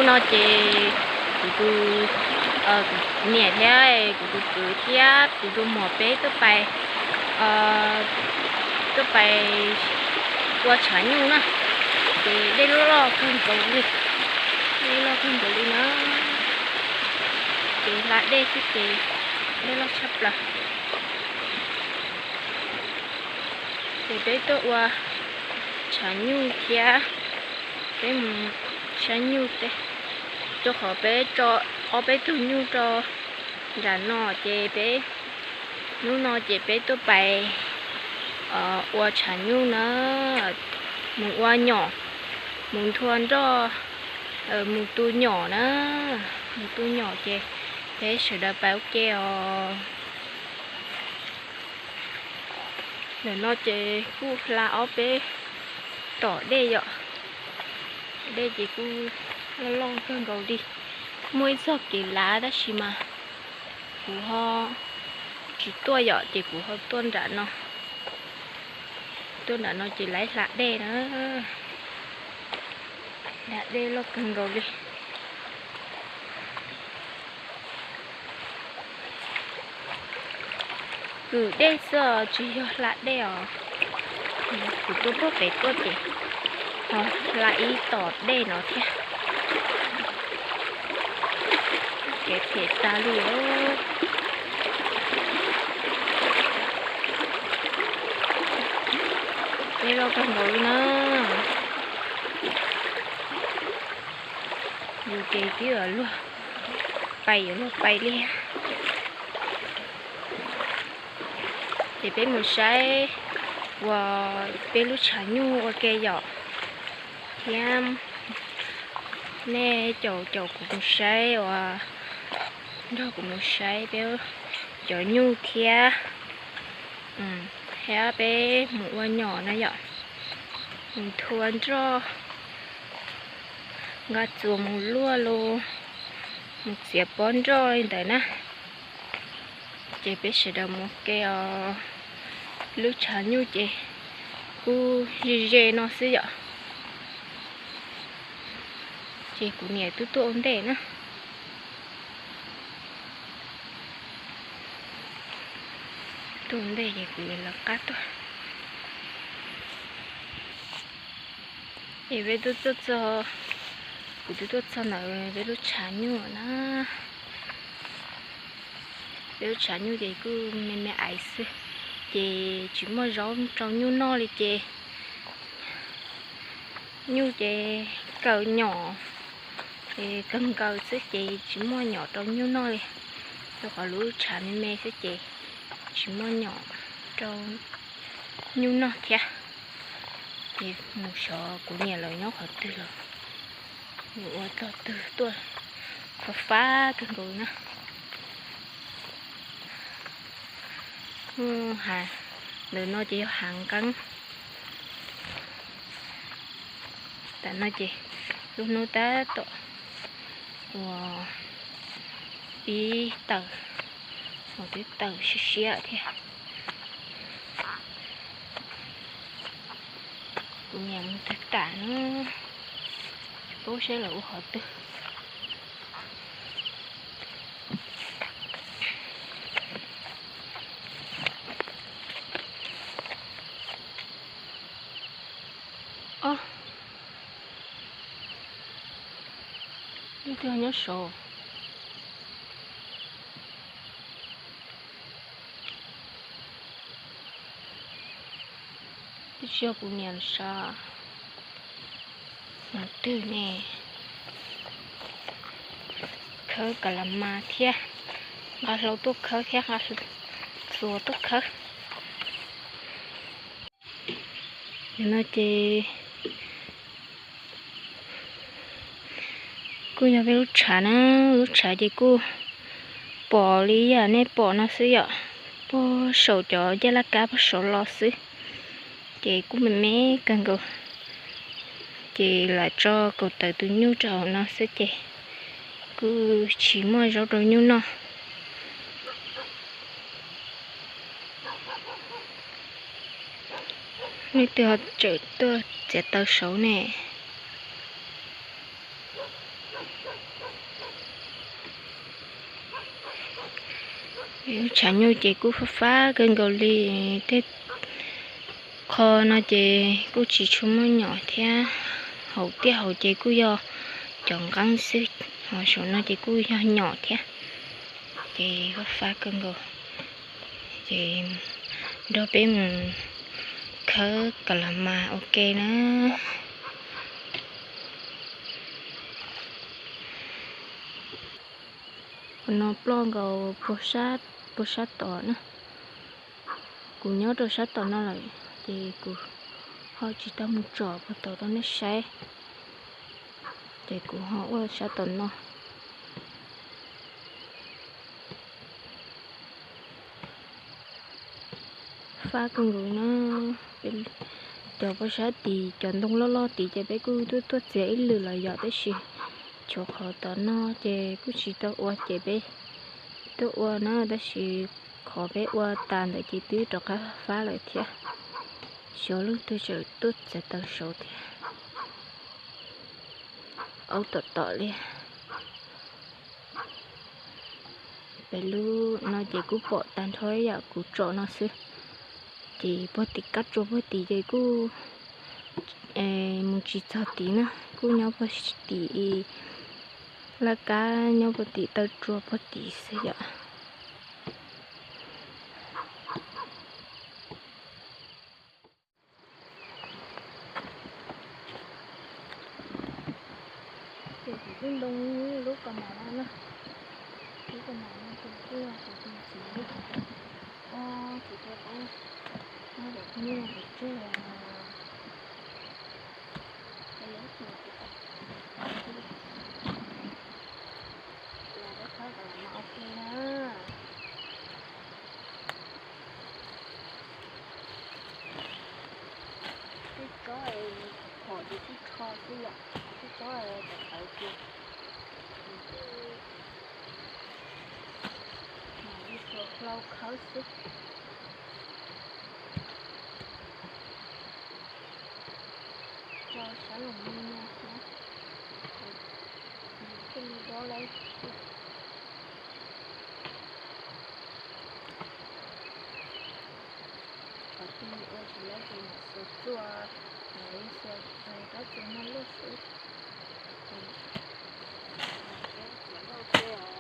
No ces kuv tus, kuv niam thiab kuv tus kwv thiab kuv tus muam peb tuaj pais, tuaj pais ua tshav nyuj na. Ces dej loj loj kawg nkaus li, dej loj kawg nkaus li na. Ces hla dej xwb ces dej loj tshaj plaws. Ces peb tuaj ua tshav nyuj thiab, peb mus saib nyuj thiab, rau qhov peb tso ob peb tug nyuj rau nram no ces peb, hnub no ces peb tuaj pais ua tshav nyuj na, mus ua nyom, mus nthua nroj, mus tu nyom na, mus tu nyom ces peb sawv daws pais ua ke os. Ntawm no ces kuj hla ob peb tom dej yom. Dej ces kuj loj loj kawg nkaus li. Muaj ib txoj kev lav tab sis mas kuv ho tsis tuaj yom, ces kuv ho tuaj nram no. Tuaj nram no ces laiv hla dej na. Hla dej loj kawg nkaus li. Kwm dej xwb os, tsis yog hla dej os. Kuv tuaj puag pem tuaj ces ho hla ib tom dej no thiab. Kev phem tas li os. Dej loj kawg nkaus li na. Yus ces twb yuav luag pais, yuav luag pais li. Ces peb mus saib uas peb lub tshav nyuj ua ke yom. Thiab nej caum caum kuv mus saib uas nrog kuv mus saib peb cov nyuj thiab, thiab peb mus ua nyom na yom. Mus nthua nroj, nqa txuas mus luaj los mus txiav pob nroj li ntawd na. Ces peb sawv daws mus ua ke os. Lub tshav nyuj ces kuj ze ze no xwb yom. Ces kuv niam twb tuaj ua ntej na. Tuaj ua ntej ces kuv lawv qab tuaj. Es peb twb tuaj txog, kuv twb tuaj txog ntawm peb lub tshav nyuj na. Peb lub tshav nyuj ces kuj me me aiv xwb, ces tsis muaj zaub rau nyuj noj li ces nyuj ces kaw nyom, kawg nkaus xwb ces tsis muaj nyom rau nyuj noj li. Rau qhov lub tshav me me xwb ces tsis muaj nyom rau nyuj noj thiab. Ces mus xyov kuv niam lawv nyob qhov twg lawm, mus ua tog twg tuaj, fab fab kawg nkaus na. Ntawm no ces yog hav nqeeb. Tam no ces lub hnub tab tom uas pib tawm, uas twb tawm siab siab thiab. Kuv niam mus twg tam no, tsis paub seb lawv ua qhov twg. Ob, leej twg nyob saud? Twb tsis yog kuv niam sav. Mus twg ne? Khawb ka la mas thiab, nqa hlau tuaj khawb thiab nqa txuas tuaj khawb. No ces kuj yog peb lub tshav na, lub tshav ces kuj pom li yam nej pom no xwb yom, puag saum cov ncej laj kab puag saud los xwb, ces kuj me me kawg nkaus. Ces lam tso kaum tawm tus nyuj rau hauv no xwb ces kuj tsis muaj zaub rau nyuj noj. Leej twg ho tseem tuaj txiav taws saud ne? Tshav nyuj ces kuj fab fab kawg nkaus li, tej qho no ces kuj tsis tshua muaj nyom thiab, hauv tiaj hauv ces kuj yog cov nqeeb xwb, ho saum no ces kuj yog nyom thiab, ces fab fab kawg nkaus. Ces nrog peb mus khawb kas las mas ua ke na. Qhov no ploj nkaus puag sab tod na. Kuv nyob rau sab tom no lawm, ces kuv ho tsis tau mus tsom puag tod rau nej saib, ces kuv ho ua sab tom no. Fab kawg nkaus na. Cov puag sab tid, cov ntoo loj loj tid ces peb kuj tuaj tuaj txiav ib lwm los yom, tab sis tshuav qhov tom no ces kuj tsis tau ua ces peb tuaj ua na, tab sis qhov peb ua tas ntawd ces twb rov qab fab lawm thiab. Xyov leej twg tseem tuaj txiav taws saud thiab. Aub tom tom li. Pem lub no ces kuj pom tag nrho ib yam kuv tsom no xwb. Ces puag tim kab tsua puag tim ces kuj mus tsis txog tid na, kuj nyob puag tim laj kab nyob puag tim taw tsua puag tid xwb yom. Ces kuv twb ntoo lub kas mas no na, lub kas mas no ces kuj yog kuv tus txiv, kuv tus txiv muab cov nyuj tus tseg, lub txiv, ces peb khawb kas mas ua ke na. Tib tsob phom ces tib rho xwb yom, tib tsob tawv tawv ces mam li xuas hlau khawb xwb. Tso sawv los me me thiab, thiaj li dob lawm. Qhov twg ua tsis lawm ces mam xuas tsuaj, mam li xuas kab txuas noj luaj xwb. Txiav noj ua ke os.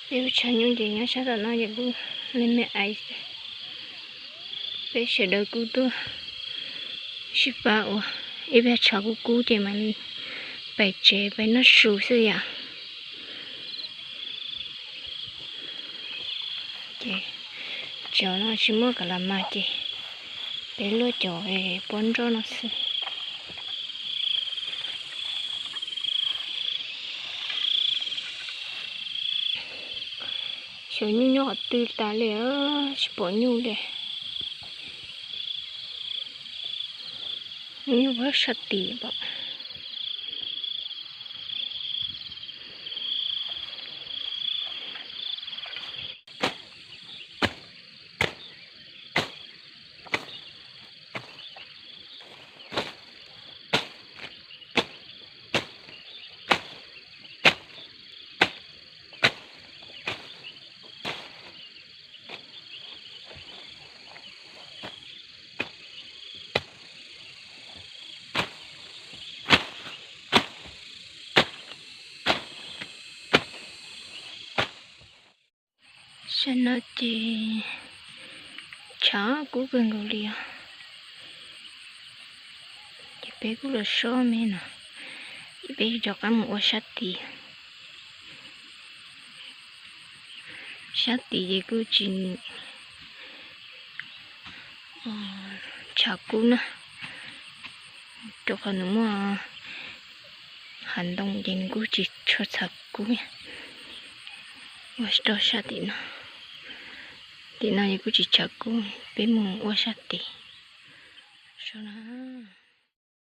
Peb ua tshav nyuj ces nyob sab tom no ces kuj me me ais. Peb sawv daws kuj tuaj sib pab ua ib pliag tshav kub kub ces mam li pais tsev pais noj su xwb yom. Ces cov no tsis muaj kav las mas ces peb luaj cov pob nroj no xwb. Xyov nyuj nyob qhov twg tas li, tsis pom nyuj li. Nyuj nyob sab tid pom. Sab no ces tshav kub kawg nkaus li os. Ces peb kuj los sob me no, peb rov qab mus ua sab tid. Sab tid ces kuj tsis tshav kub na, rau qhov nws muaj hav ntoo ces nws kuj tsis tshua tshav kub. Ua rau sab tim no, tim no ces kuj tsis tshav kub, peb mus ua sab tid. Saib na.